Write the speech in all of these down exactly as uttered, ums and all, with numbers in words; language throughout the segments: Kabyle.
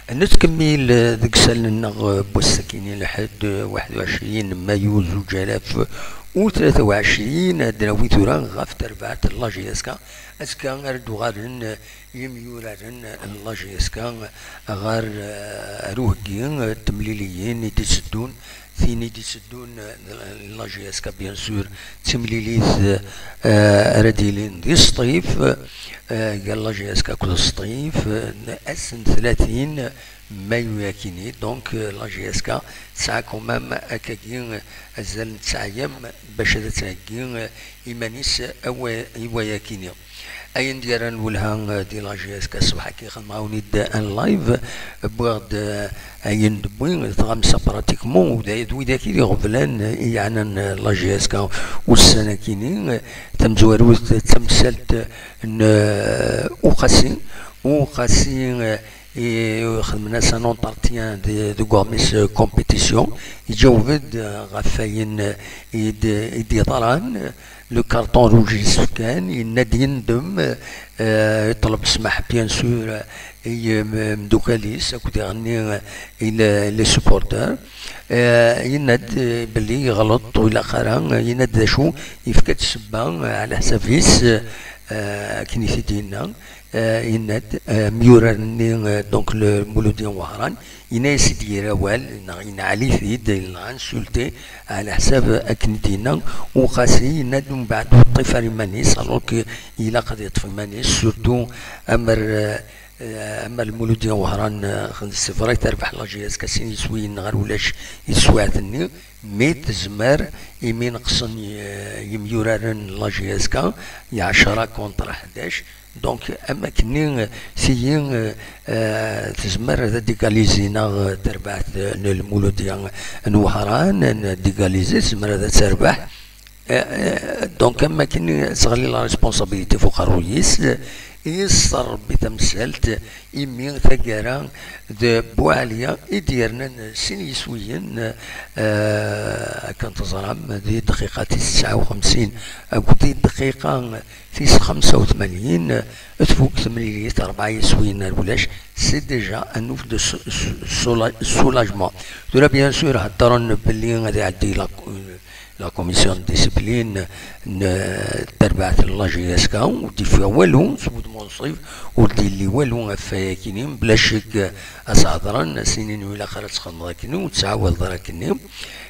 Nettkemmil deg isallen-nneɣ n wass-agi n lḥedd, waḥed u ɛecrin mayu zuǧ alaf u tlata u ɛecrin, ad d-nawi tura ɣef terbaɛt n la J S K. Azekka ara d-uɣalen yimyuraren n la J S K ɣer, eh, ar uheggi n temliliyin i d-iteddun, tin i d-iteddun, eh, la J S K, bien sûr, d timlilit, eh, ara d-ilin di Sṭif, eh, gar la J S K akked Sṭif, eh, ass n tlatin mayu akini. Donc, eh, la J S K tesɛa quand même akkagi, eh, azal n ttɛeyyiḍ bac ad d-theggi, eh, iman-is, eh, i wa-, i wayakini. Ayen d-yerran welha, eh, di la J S K ṣṣbeḥ-agi, xedmeɣ-awen-id un live, wwiɣ-d, eh, ayen d-wwi tɣamsa pratiquement, u d ay-, d widak i d-iɣeblan, eh, i yeɛnan, eh, la J S K ussan-akini. Eh, tamezwarut d tamsalt n, eh, Uqasi. Uqasi, eh, i xedmen-as un entretien de, deg uɣmis, eh, compétition. Iǧaweb-d, eh, ɣef wayen, eh, i d-, i d-yeḍran, eh, le carton rouge yessefkan, yenna-d yendem, eh, yeṭleb ssmaḥ, bien sûr, eh, i, eh, mdukal-is akked iɣenni, eh, i le-, les supporters. Eh, yenna-d, eh, belli yeɣleḍ, ur ilaq ara, eh, yenna-d d acu, yefka-d ssebba, eh, ɛla ḥsab-is, eh, akken i t-id-yenna. Eh, yenna-d, eh, myurar-nni, eh, donc le Muludi Wehran, yenna-yas-id yir awal, neɣ yenɛel-it-id, yenna insulté, ɛla ḥsab akken i d-yenna Uqasi, yenna-d umbeɛd ur ṭṭif ara iman-is, alors que ilaq ad yeṭṭef iman-is, surtout amer, eh, eh, amer Muludi Wehran, eh, c'est vrai terbeḥ la J S K sin yiswiyen ɣer ulac i teswiɛt-nni, mais tezmer, imi neqsen y-, yimyuraren n la J S K, i ɛecra contre ḥdac, donc, am akken-nni, tigi, eh, eh, tezmer ad d-égaliser neɣ terbaɛt n Lmuludi n Wehran, ad d-égaliser, tezmer ad terbeḥ. Eh, eh, donc, am akken-nni teɣli la responsabilité f uqerruy-is, eh, yesser Rebbi tamsalt, imi taggara d Buɛliya i d-yernan sin yiswiyen, eh, akken teẓram, di dqiqa tis tesɛa u xemsin akked di dqiqa tis xemsa u tmanyin, tfuk temlilit, rebɛa yiswiyen ar ulac, c'est déjà un ouf de sou-, sou-, soula-, soulagement. Tura, bien sûr, heddren belli ad iɛeddi la, la commission de discipline n, eh, terbaɛt n la J S K, ur d-yeffiɣ walu, s wudem unṣib, ur d-yelli walu ɣef wayakini, bla ccek, eh, ad s-hedren, ad s-inin ur ilaq ara ad txedmeḍ akkenni, ur tettɛawadeḍ ara akkenni.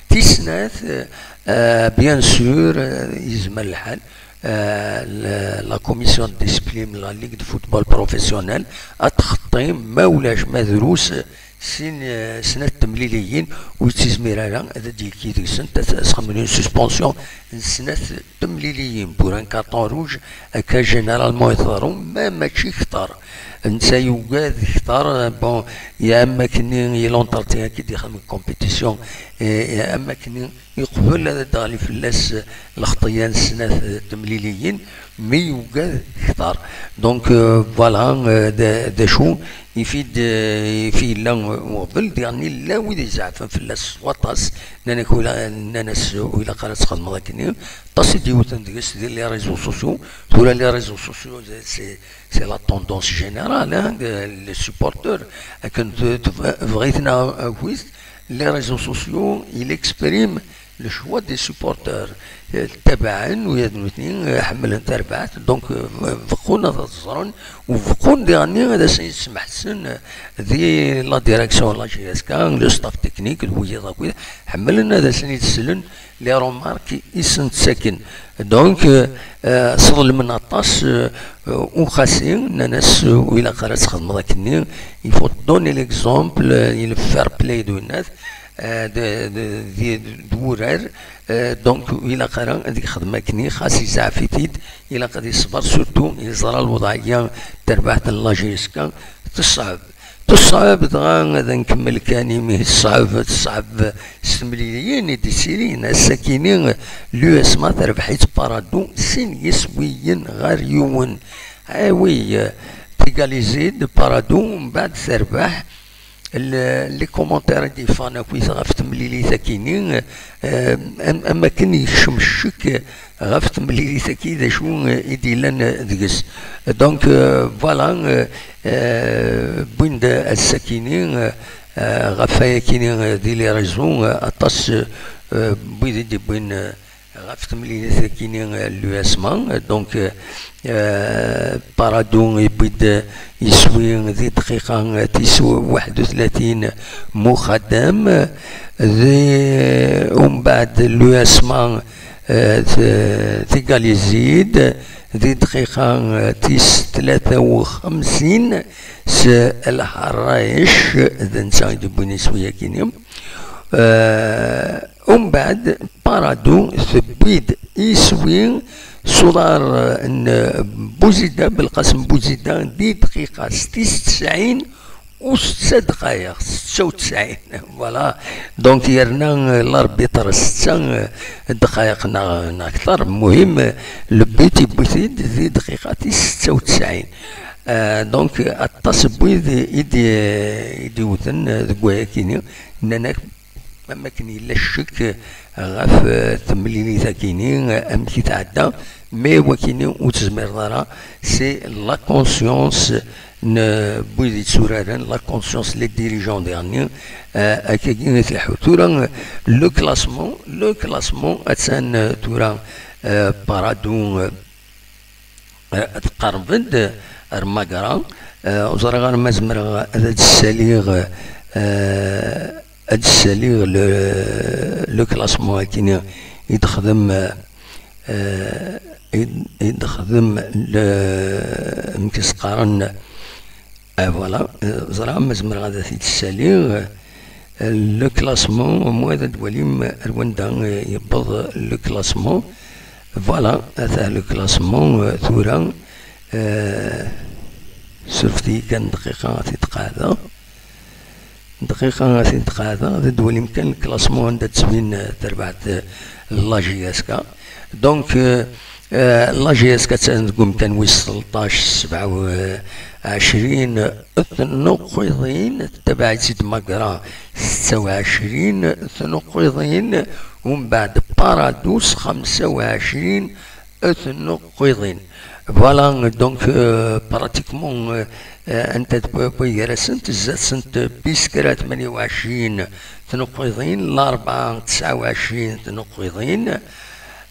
Tis snat, eh, bien sûr, eh, yezmer lḥal, eh, la, la commission de discipline la Ligue de football professionnel ad txeṭṭi, ma ulac ma drus, sin, eh, snat temliliyin ur yettizmir ara ad d-yekki deg-sent, ad s-xedmen une suspension n snat temliliyin pour un carton rouge, akka généralement i teḍru, ma mačči kter. Netta yugad kter, bon, ya am akken-nni i l'entretien i d-ixdem deg compétition, eh, ya am akken-nni yeqbel ad d-teɣli fell-as lxeṭṭya n snat temliliyin, mi yugad kter. Donc, euh, voilà, euh, d, d acu, yif-it, euh, yif-it yella uɣbel, diɣen yella wid izeɛfen fell-as s waṭas, nnan-ak ula-, nnan-as ur ilaq ara ad txedmeḍ akkenni. Aṭas i d-yewten deg-s di les réseaux sociaux. Tura les réseaux sociaux, c'est, c'est la tendance générale, hein, de, les supporters. Akken t-, t-, bɣit neɣ agit, les réseaux sociaux, il exprime le choix des supporters. Eh, ttabaɛen, ula d nutni, eh, ḥemmlen tarbaɛt, donc, eh, beqqun ad ẓren, u beqqun diɣenni ad asen-yesmeḥsen, eh, di la direction n la J S K, le staff technique, d wiyaḍ akk, ḥemmlen ad asen-id-slen les remarques i sen-ttaken. Donc, eh, eh, sḍelmen aṭas, eh, eh, Uqasi, nnan-as, eh, ur ilaq ara ad txedmeḍ akkenni, il faut donner l'exemple, eh, i le fair play d winnat, eh, d, d, d, d wurar, eh, donc, ur ilaq ara ad yexdem akkenni, xas yezɛef-it-id, ilaq ad yeṣber, surtout yeẓra lewḍeɛ-ya, terbaɛt n la J S K, teṣɛeb. Teṣɛeb, dɣa ad nkemmel kan, imi teṣɛeb, teṣɛeb s temliliyin i d-yettilin. Ass-akini, l'U S M A terbeḥ-itt Paradou sin yiswiyen ɣer yiwen. Ah oui, euh, tégalisé-d Paradou, mbeɛd terbeḥ, les commentaires i d-yeffɣen akkit ɣef temlilit-akini, euh, am, am akken yekcem ccek ɣef temlilit-agi d acu i d-yellan deg-s. Donc, euh, voilà, euh, euh, wwin-d ass-akini, euh, euh, ɣef wayakini, euh, di les réseaux, euh, aṭas, euh, n wid i d-yewwin, euh, ɣef temlilit-akini, euh, l'U S M A. Donc, euh, euh, Parado yewwi-d, euh, iswi di dqiqa, euh, tis waḥed u tlatin muqaddam, di, umbeɛd l'U S M A, euh, t-, égalisé-d di dqiqa, euh, tis tlata u xemsin s Lḥerrac, d netta i d-yewwin iswi-akini. Euh, umbeɛd, Parado tewwi-d iswi s uḍar n Buzida, Belqasem Buzida, di dqiqa s tis tesɛin u setta dqayeq, setta u tesɛin. Voilà. Donc, yerna, euh, l'arbitre setta, euh, dqayeq neɣ, neɣ akter. Muhim, euh, le but yewwi-t-id di dqiqa tis setta u tesɛin. Euh, donc, aṭas n wid i d-, i d-iwten, euh, deg wayakini, nnan-ak am akken yella ccek ɣef, euh, temlilit-akini, euh, amek i tɛedda, mais wakini ur tezmireḍ ara, c'est la conscience n wid yetturaren, la conscience, les dirigeants derniers, euh, akkagi i tleḥḥu. Tura, euh, le classement, le classement, attan, euh, tura, euh, Parado, euh, euh, tqerreb-d ar Magra. Euh, ur ẓriɣ ara ma zemreɣ ad d-ssaliɣ, euh, ad d-ssaliɣ le, le classement akini i d-texdem, euh, euh, i d-, i d-texdem le, amek i s-qqaren, euh, voilà, euh, ẓriɣ ma zemreɣ ad t-id-ssaliɣ, euh, le classement, au moins ad d-walim ar wanda, euh, yewweḍ le classement. Voilà, ata le classement, euh, tura, euh, surfet-iyi kan dqiqa, ad t-id-qeɛdeɣ. Dqiqa, ad t-id-qeɛdeɣ, ad d-walim kan classement anda d-tettbin, euh, terbaɛt, euh, la J S K. Donc, euh, euh, la J S K attan deg umkan wis tleṭṭac, sebɛa u ɛecrin tnuqiḍin, tettabaɛ-itt-id Magra, setta u ɛecrin tnuqiḍin, umbeɛd Paradus, xemsa u ɛecrin tnuqiḍin. Voilà, donc, euh, pratiquement, euh, euh, anta d-, wway gar-asent, zdat-sent Biskra, tmanya u ɛecrin tnuqiḍin, Larebɛa, tesɛa u ɛecrin tnuqiḍin,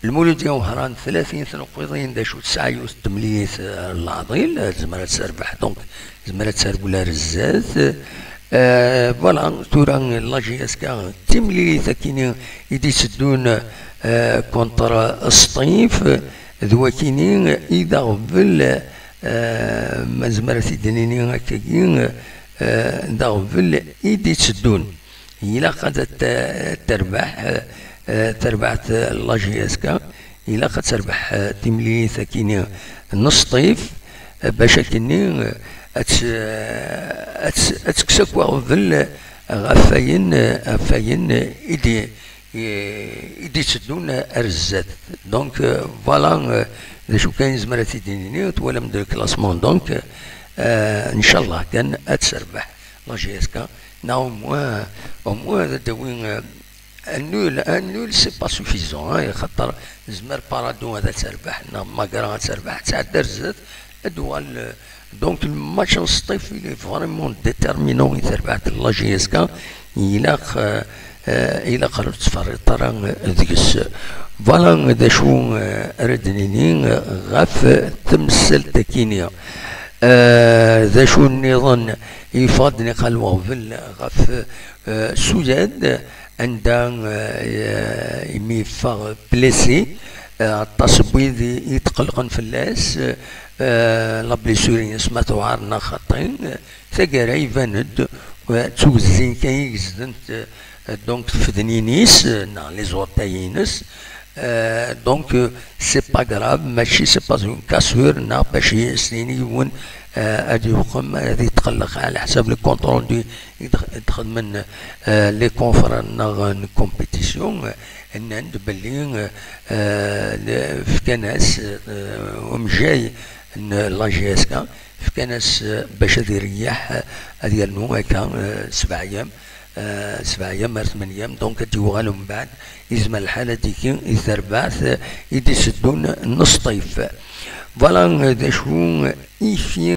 Lmuludya Wehran, tlatin tnuqiḍin, d acu tesɛa yiwet n temlilit, euh, n leɛḍil, euh, tezmer ad terbeḥ, donc, tezmer ad terwel ar zdat. Euh, voilà, tura la J S K, timlilit akini i d-itteddun, euh, contre Sṭif, d wakini i d aɣbel, euh, ma nezmer ad t-id-nini akkagi, euh, d aɣbel i d-itteddun. Ilaq ad t-, terbeḥ, euh, terbaɛt la J S K, ilaq ad terbeḥ, euh, timlilit akini n Sṭif, euh, bac akini, euh, ad t-, euh, ad t-, ad tekkes akk aɣbel ɣef wayen, euh, ɣef wayen, euh, i d-, i, i d-itteddun ar zdat. Donc, euh, voilà, euh, d acu kan i nezmer ad t-id-nini, twalam-d le classement, donc, euh, ncallah kan ad terbeḥ la J S K, neɣ au moins, au moins ad d-tawi, euh, un nul, un nul, c'est pas suffisant, hein, xaṭer tezmer Parado ad terbeḥ, neɣ Magra ad terbeḥ, ad tɛeddi ar zdat, ad d-tuɣal, euh, donc le match n Sṭif, il est vraiment déterminant i terbaɛt n la J S K, ilaq, euh, euh, ilaq ur tettferriṭ ara, euh, deg-s. Voilà d acu, euh, ara d-nini, euh, ɣef temsalt-akini. Euh, d acu nniḍen yeffeɣ-d niqal weɣbel ɣef, euh, Suyad, anda, euh, imi yeffeɣ blessé, euh, aṭas n wid i, i yetqellqen fell-as, euh, la blessure-ines ma tewɛer neɣ xaṭi, euh, taggara iban-d, euh, d tugezzin kan i gezdent, euh, donc tfednin-is, euh, neɣ les orteils-ines. Euh, donc, euh, c'est pas grave, mačči, c'est pas une cassure, neɣ bac i s-yini yiwen, euh, ad yuqem, ad yetqelleq, ɛla ḥsab le compte rendu i d-, i d-xedmen, euh, les confrères neɣ n compétition, euh, nnan-d belli, euh, euh, le-, fkan-as, euh, umjay n la J S K, fkan-as, eh, bac ad ireyyeḥ, eh, ad yernu akka, eh, sebɛa yam, eh, sebɛa yam ar tmenya yam, donc ad d-yuɣal mbeɛd, izmer lḥal ad d-yekki i terbaɛt, eh, i d-iteddun n Sṭif. Voilà, eh, d acu, eh, ifi